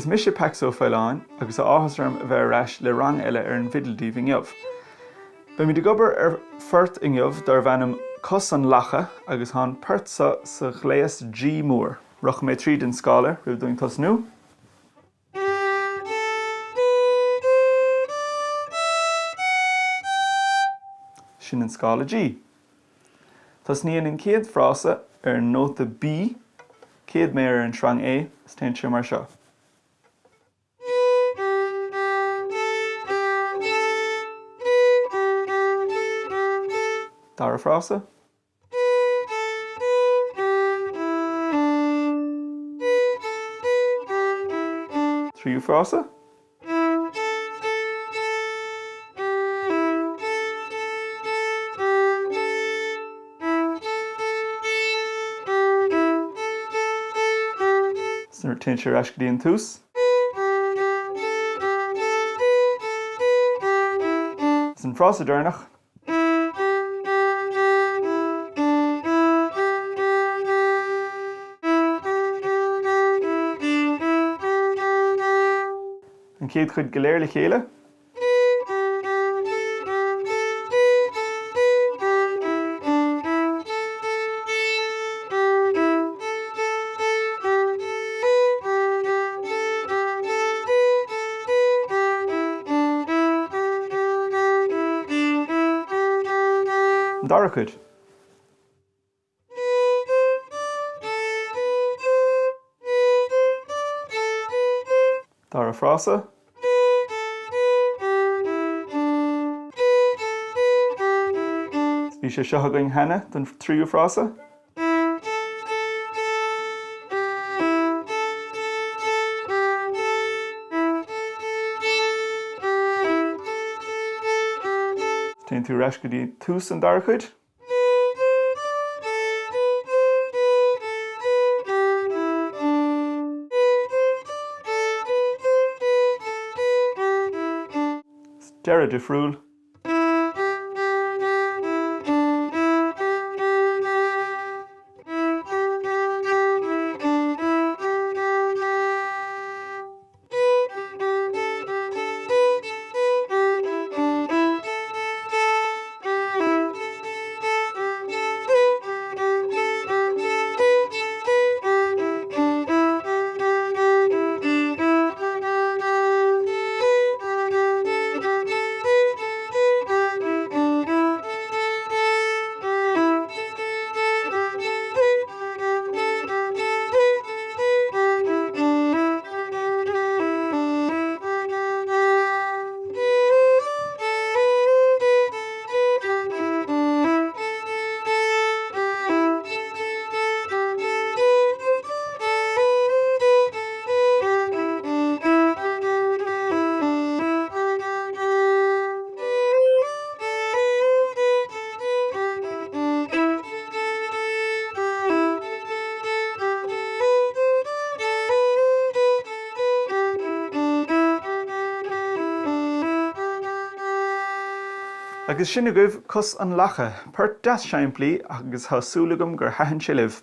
Is mise Pax Ó Faoláin agus tá áthas orm a bheith ar ais le rang eile ar an bhfidil daoibh inniu. Beimid ag obair ar phort inniu darb ainm Cos an Lacha agus tá an port seo sa ghléas G mór. Rachaidh mé tríd an scála roimh dúinn tosnú. Sin an scála G. Tosnaíonn an chéad frása ar an nóta B, chéad méar ar an sreang A, is téann sé mar seo. Dara frása. Tríú frása. Téann sé ar ais go dtí an tús. Is an frása deireanach. An chéad chuid go léir le chéile. An dara cuid. Dara frása. Bhí sé seo againn cheana don tríú frása. Téann tú ar ais go dtí tús an dara cuid. Deireadh difriúil. Agus sin agaibh Cos an Lacha, port deas simplí agus tá súil agam gur thaitin sé libh.